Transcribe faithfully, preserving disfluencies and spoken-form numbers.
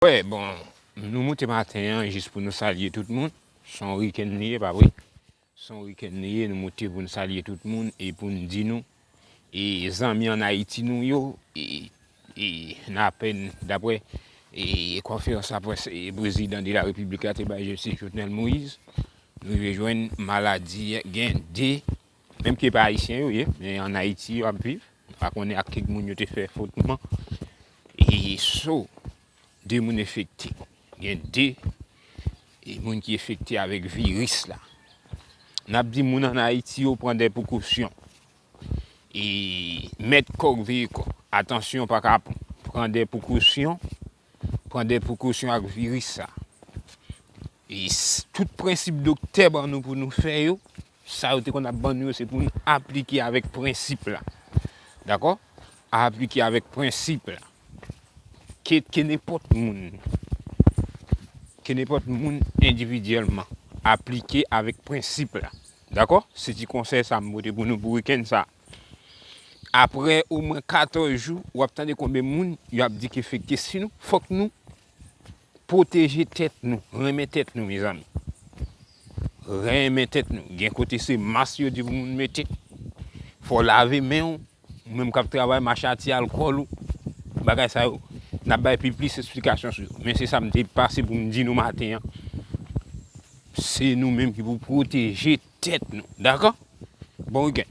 Wè, bon, nou moute maten an jis pou nou salye tout moun. Se yon wikenn li ye, pa vre? Se yon wikenn li ye, nou moute pou nou salye tout moun e pou n di nou, e zanmi ann Ayiti nou yo, e, e n apèn, daprè e konferans laprès e prezidan de la repiblik la te bay Jistis Jovenel Moïse, nou rive jwenn maladi gen de, menm ke pa ayisyen yo ye, men ann Ayiti yo ap viv, pa konnen ak ki moun yo te fè fwotman. E so, de moun enfekte. Gen de e moun ki enfekte avèk viris la. N ap di moun ann Ayiti yo pran de prekosyon. E mèt kò w, veye kò w. Atansyon, pa ka pran de prekosyon. Pran de prekosyon ak viris sa. E s- tout prensip doktè ban nou pou nou fè yo, sa yo te konn ap ban nou yo, se pou nou aplike avèk prensip la. Dakò? Aplike avèk prensip la. Ke, ke nenpòt moun, ke nenpòt moun endividyèlman aplike avèk prensip la. Dakò? Se ti konsèy sa m pote pou nou pou wikenn sa. Apre omwen katòz jou, w ap tande konbyen moun yo ap di ke fèk ke si nou, fòk nou pwoteje tèt nou, renmen tèt nou, mezanmi. Renmen tèt nou. Gen kote se mas yo di pou moun mete. Fò w lave men w. Ou menm k ap travay, mache a ti alkòl ou. Bagay sa yo, n ap bay pi plis esplikasyon sou yo. Men se sa m te pase pou m di nou maten an. Se nou menm ki pou pwoteje tèt nou. Dakò? Bon wikenn.